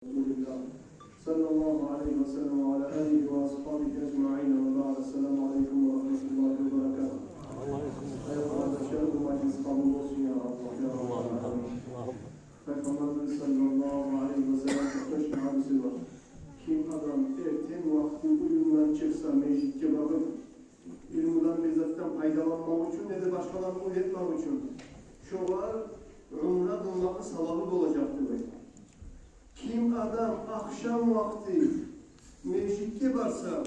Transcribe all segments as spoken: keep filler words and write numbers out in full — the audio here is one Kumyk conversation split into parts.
رسول الله صلى الله عليه وسلم وعلى آله وأصحابه أجمعين. وبعد، السلام عليكم ورحمة الله وبركاته. Къардашларым, бу мажлис къабул болсун, я Аллагь, я Аллагь. Пайхаммарыбыз саллаллагьу алайгьи ва саллам токъташгъан гьадиси бар. Ким адам эртен вакъти уьюнден чыкъса, межитге барып, илмудан, бир затдан пайдаланмакъ учун, не де башгъаланы уьйретмек учун, шогъар умра къылмакъны савабы болажакъ деп айта. Ким адам ахшам вакъти межитге барса,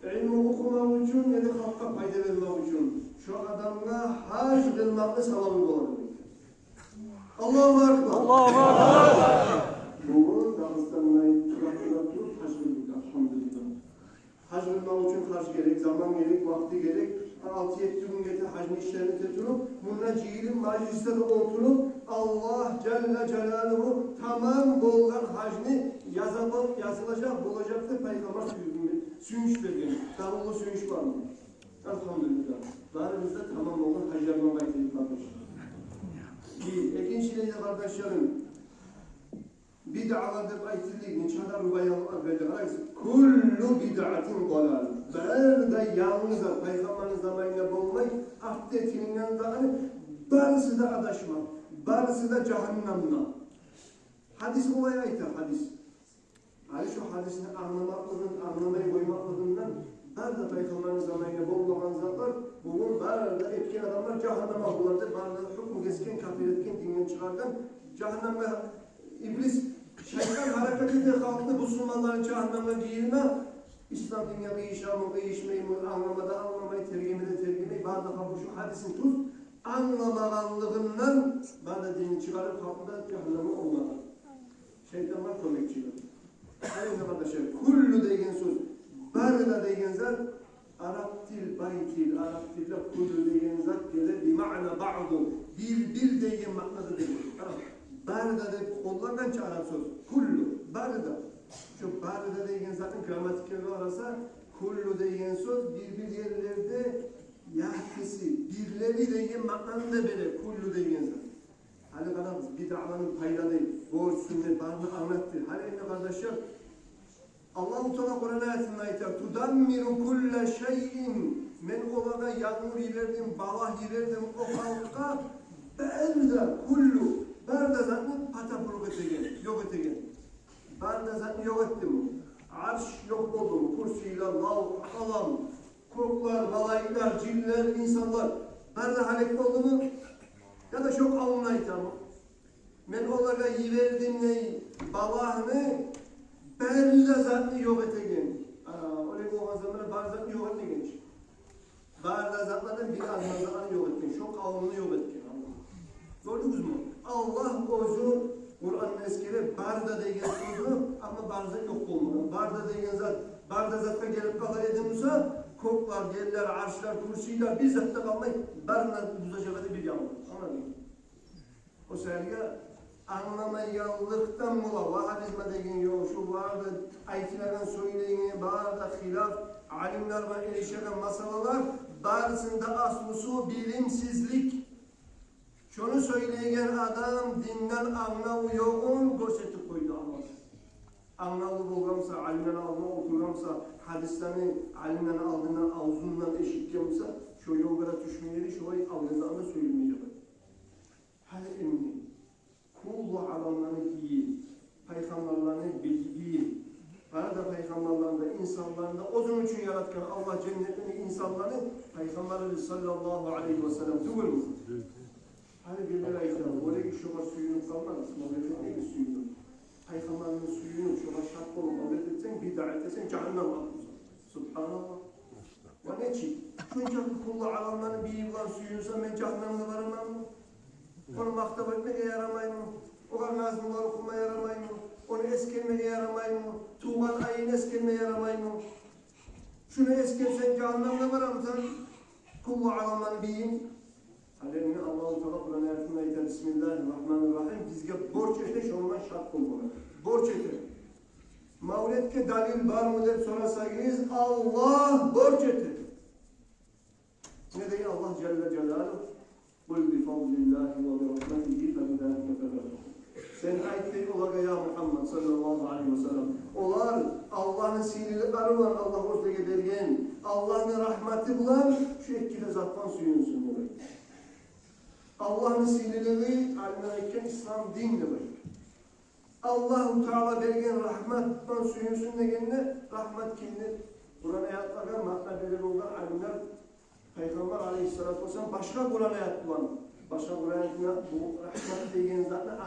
илму охумакъ учун, не де халкъгъа пайда бермек учун, шо адамгъа гьаж къылмакъны савабы бола деп айта. Аллагьу акбар. Аллагьу акбар. Бугюн Дагъыстанда тура-тура туруп гьаж къылдыкъ, альгьамдулиллагь. Гьаж къылмакъ учун харж герек, заман герек, вакъти герек. Алты-етти гюн гете гьажны ишлерин эте туруп, мунда жыйылып, мажлисде де олтуруп, Аллагь жалла жалалугьу тамам болгъан гьажны яза-, язылажакъ, болажакъ деп Пайхаммар сююнч, сююнч берген. Дагъы уллу сююнч бармы? Альгьамдулиллагь. Барыбыз да тамам болгъан гьажлардан къайтайыкъ, къардашлар. Бир, экинчилей де, къардашларым, бидъалар деп айтылды, нече де рубаялар берди. Къарайсыз, «Куллу бидъатин далал». Бары да янгы зат, Пайхаммарны заманында болмай, артда этилинген затны барысы да адашма, барысы да жагьаннамда. Гьадис олай айта, гьадис. Гьали шо гьадисни англамакълыгъын, англамай къоймакълыгъындан, бары да Пайхаммарны заманында болмагъан затлар, бугюн бары да этген адамлар жагьаннам агьлулар деп, бары да гьукму гесген, капир этген, динден чыгъаргъан, жагьаннамгъа иблис, шайтан гьаракат эте халкъны, бусурманланы жагьаннамгъа гийирме, ислам динге къыйышамы, къыйышмаймы, англама да англамай, тергеме де тергемей, бары да халкъ шо гьадисни тюз англамагъанлыгъындан, бары да динни чыгъарып, халкъны да жагьаннамгъа урмагъан. Шайтан бар кёмекчи. Гьали, къардашлар, «куллу» деген сёз, «бары да» деген зат, араб тил, бай тил, араб тилде «куллу» деген зат геле би маъна «баъду», бир-бир деген маънада деген. Къара, «бары да» деп къоллангъанча араб сёз, «куллу», «бары да». Шо «бары да» деген затны грамматикагъа къараса, «куллу» деген сёз бир-бир ерлерде яртысы, бирлери деген маънаны да бере «куллу» деген зат. Гьали къарагъыз, бидъаланы пайдалары, борч, сюннет, барын англатды. Гьали энни, къардашлар, Аллагьу Таала Къуран аятында айта: «Тудаммиру кулла шайин». Мен олагъа янгур йибердим, балагь йибердим, о халкъгъа, бары да, куллу, бары да затны пата-пурукъ этеген, ёкъ этеген. Бары да затны ёкъ этдим. Арш ёкъ болдуму, курсийлер, лавгь, къалам, кёклер, малайиклер, жинлер, инсанлар, бары да гьалек болдуму? Яда шо къавумну айтамы? Мен олагъа йибердим дей балагьны, бары да затны ёкъ этеген. Ана, олай болгъан заманда бары затны ёкъ этмеген чи. Бары да затлардан бир аз затланы ёкъ этген, шо къавумну ёкъ этген Аллагь. Гёрдюгюзмю? Аллагь оьзю Къуранда эсгере «бары да» деген сёзню, амма бары да ёкъ болмагъан. «Бары да» деген зат, бары да затгъа гелип къалар эди буса, кёклер, ерлер, аршлар, курсийлер, бир зат да къалмай, барын да бузажакъ эди бир янгур. Англадынгмы? О саялы англанмайгъанлыкъдан бола вагьабизм деген ёл, шу бары да айтылагъан, сёйленген, бары да хилаф, алимлер булан эришеген масъалалар, барысыны да аслусу билимсизлик. Шону сёйлейген адам динден англаву ёгъун гёрсетип къойду Аллагь. Англавлу болгъан буса, алимлени алдына олтургъан буса, гьадислени алимлени алдына авзундан эшитген буса, шо ёлгъа да тюшмей эди, шолай алгъазагъында сёйлемежек эди. Гьали энни, куллу аламланы гийин, пайхаммарланы гийин, бары да пайхаммарланы да, инсанланы да оьзю учун яратгъан Аллагь, женнетлени, инсанланы Пайхаммарыбыз саллаллагьу алайгьи ва саллам тюгюлмю? Гьали бирлер айта: «Олай шогъар сююнюп къалмагъыз, мавлет этмегиз сююнюп. Пайхаммарны сююнюп, шогъар шат болуп мавлет этсенг, бидъа этесен, жагьаннамгъа гиресен». Субгьаналлагь. Ва нечик? Шунчакъы куллу аламланы бийи булан сююнсем, мен жагьаннамгъа бараманмы? Ону макътап этмеге ярамаймы? Огъар назмулар охума ярамаймы? Ону эсгермеге ярамаймы? Тувгъан айын эсгерме ярамаймы? Шуну эсгерсенг, жагьаннамгъа барамысан? Куллу аламланы бийин. Гьали энни Аллагьу Таала Къуран аятында айта: «Бисмиллагьи ррагьмани ррагьим». Бизге борч эте шондан шат болмагъа. Борч эте. Мавлетге далил бармы деп сорасагъыз, Аллагь борч эте. Не дей Аллагь жалла жалалугьу? «Къул би фадлиллагьи ва би рагьматигьи фабизалика фальяфрагьу». Сен айт, дей, олагъа, я Мугьаммад саллаллагьу алайгьи ва саллам, олар Аллагьны сыйлылыкълары булан, Аллагь оьзлеге берген Аллагьны рагьматы булан шу эки де затдан сююнсюн, деп айта. Аллагьны сыйлылыгъы, алимлер айтгъан, ислам дин, деп айта. Аллагьу Таала берген рагьматдан сююнсюн дегенде, рагьмат кимдир? Къуран аятлагъа маъна бере болгъан алимлер Пайхаммар алайгьиссалату вассалам башгъа Къуран аят булан, башгъа Къуран аятына бу рагьмат деген затны